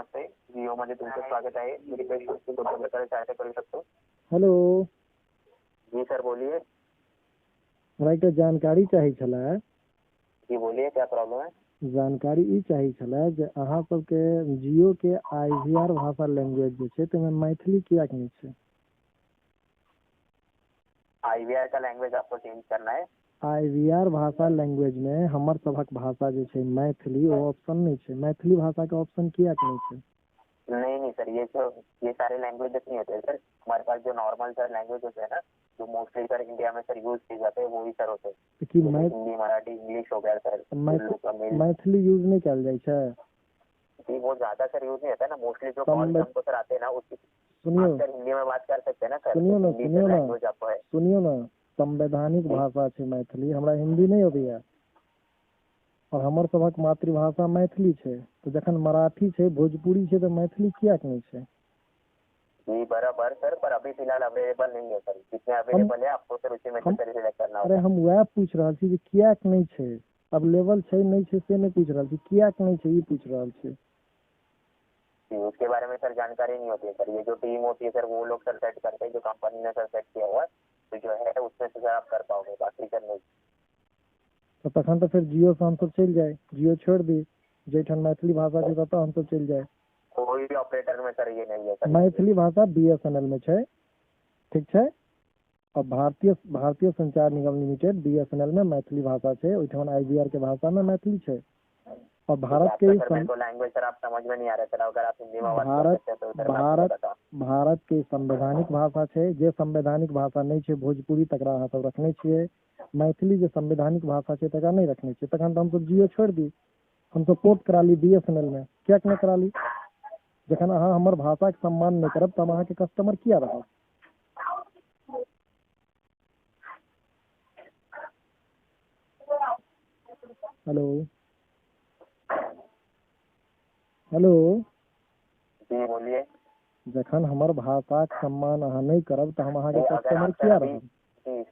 नमस्ते, जिओमध्ये तुमचं स्वागत आहे. मी रिक्वेस्ट कोणत्या प्रकारे सहायता करू शकतो? हेलो। जी सर, बोलिए। हमरा एकटा जानकारी चाही छलै। जी बोलिए, क्या प्रॉब्लम है? जानकारी ई चाही छलै जे अहाँ सबके जियो के आईवीआर भाषा लैंग्वेज जे छै ताहिमे मैथिली किएक नहि छै? आईवीआर का लैंग्वेज आपको चेंज करना है? आईवीआर भाषा लैंग्वेज में हमर सभक भाषा जे छै मैथिली, ओ ऑप्शन नहि छै। मैथिली भाषा के ऑप्शन किएक नहि छै? नहीं नहीं सर, ये जो ये सारे लैंग्वेजेस नहीं होते सर। हमारे पास जो नॉर्मल सर लैंग्वेज होते हैं ना, जो मोस्टली सर इंडिया में सर यूज किए जाते हैं, वही सर होते हैं। तऽ की जैसे हिंदी, मराठी, इंग्लिश हो गया सर, उर्दू, तमिल। मैथिली यूज नहि कयल जाइ छै? जी, वो ज्यादा सर यूज नहीं होता है ना। मोस्टली जो कॉल्स संवै हमको सर आते हैं ना, उसकी सुनियो। आप सर हिंदी में बात कर सकते हैं ना सर? सुनियो तो ना, हिंदी सुनियो सर ना, लैंग्वेज आपको है। सुनियो ना, संवैधानिक जी। भाषा छै मैथिली, हमरा हिंदी नहि अबैया और हमर सभक मातृभाषा मैथिली छै, तऽ जखन मराठी छै, भोजपुरी छै, तऽ मैथिली किएक नहि छै? जी बराबर सर, पर अभी फिलहाल अवेलेबल नहीं है सर। जितने हम अवेलेबल है आपको सर उसी में से हम सर सिलेक्ट करना अरे होगा। हम वएह पूछि रहल छी जे किएक नहि छै। अवेलेबल छै नहि छै से नहि पूछि रहल छी, किएक नहि छै ई पूछि रहल छी। जी, उसके बारे में सर जानकारी नहीं होती है सर। ये जो टीम होती है सर, वो लोग सर सेट करते हैं, जो कंपनी ने सर सेट किया हुआ है, तो जो है उसमें से सर आप कर पाओगे, बाकी सर नहीं। तऽ तखन तऽ फेर जियो से हमसब चलि जाय, जियो छोड़ि दी, जाहिठाम मैथिली भाषा छै ततऽ हमसब चलि जाय। कोई भी ऑपरेटर में सर ये नहीं है सर। मैथिली भाषा बीएसएनएल में छै, ठीक छै? आ भारतीय भारतीय संचार निगम लिमिटेड बीएसएनएल में मैथिली भाषा छै, ओहिठाम आईवीआर के भाषा में मैथिली छै। और ठीक है, भारत के आपका ई सर मेरे को लैंग्वेज सर आप समझ में नहीं आ रहा सर। अगर आप हिंदी में बात कर भारत सकते हैं तो सर मैं आपको भारत बताता हूँ। भारत के संवैधानिक भाषा छै। जे संवैधानिक भाषा नहि छै भोजपुरी, तकरा अहाँ सब रखने छियै। मैथिली जे संवैधानिक भाषा छै तकरा नहि रखने छियै। तखन तऽ हमसब जियो छोड़ि दी, हमसब पोर्ट करा ली बीएसएनएल में, किएक नहि करा ली? जखन अहाँ हमर भाषाके सम्मान नहि करब तऽ हम अहाँके कस्टमर किया रहब? हेलो। हेलो। जी बोलिए। जखन हमर भाषाके सम्मान अहाँ नहि करब तऽ हम अहाँके जी, अगर कस्टमर आप सर किया अभी रहब? जी,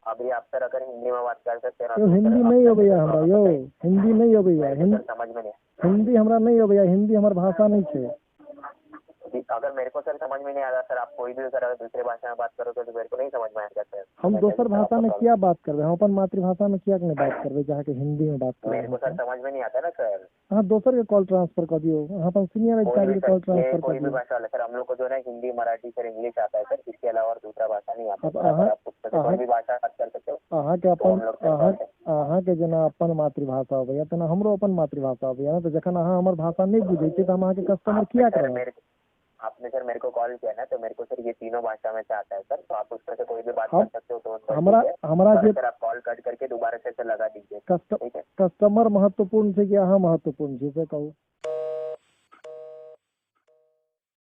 अभी आप सर अगर हिंदी में बात कर सकते हैं ना यौ तो सर हिंदी आप नहि सर अबैया मेरे को हमरा प्रॉब्लम यौ, बताइए। हिंदी नहि अबैया। मेरे को सर समझ में नहीं। हिंदी हमरा नहि अबैया, हिंदी हमर भाषा नहि छै। जी, अगर मेरे को सर समझ में नहीं आ रहा सर, आप कोई भी सर अगर दूसरे भाषा में बात करोगे तो मेरे को नहीं समझ में आएगा सर। हम मैं कैसे दोसर सर भाषा आपका में प्रॉब्लम किया बात करबै? हम अपन मातृभाषा में किएक नहि बात करबै जे अहाँके हिंदी में बात करब मेरे को सर अहाँसँ? समझ में नहीं आता ना सर। अहाँ दोसर के कॉल ट्रांसफर कऽ दियौ, अहाँ अपन सीनियर कोई अधिकारी भी के सर, कॉल ये ट्रांसफर कऽ कोई भी दियौ। भाषा वाला सर, हम लोग को जो है ना हिंदी, मराठी सर, इंग्लिश आता है सर, इसके अलावा और दूसरा भाषा नहीं आता आब सर। अगर अहाँ आप उसमें से कोई अहाँ भी भाषा बात कर सकते हो अहाँके तो अपन हम लोग सर अहाँ कॉल कर। अहाँके जेना अपन मातृभाषा अबैया तेना हमरो अपन मातृभाषा अबैया ने, तऽ जखन अहाँ हमर भाषा नहि बुझै छियै तऽ हम अहाँके कस्टमर आपने किएक सर रहब? मेरे आपने सर मेरे को कॉल किया ना, तो मेरे को सर ये तीनों भाषा में से आता है सर, तो आप उसमें से कोई भी बात हम कर सकते हो तो उस पर हमरा ठीक है। हमरा और जे सर आप कॉल कट करके दोबारा से सर लगा दीजिए, कस्ट ठीक है? कस्टमर महत्वपूर्ण छै कि अहाँ महत्वपूर्ण छी से कहू?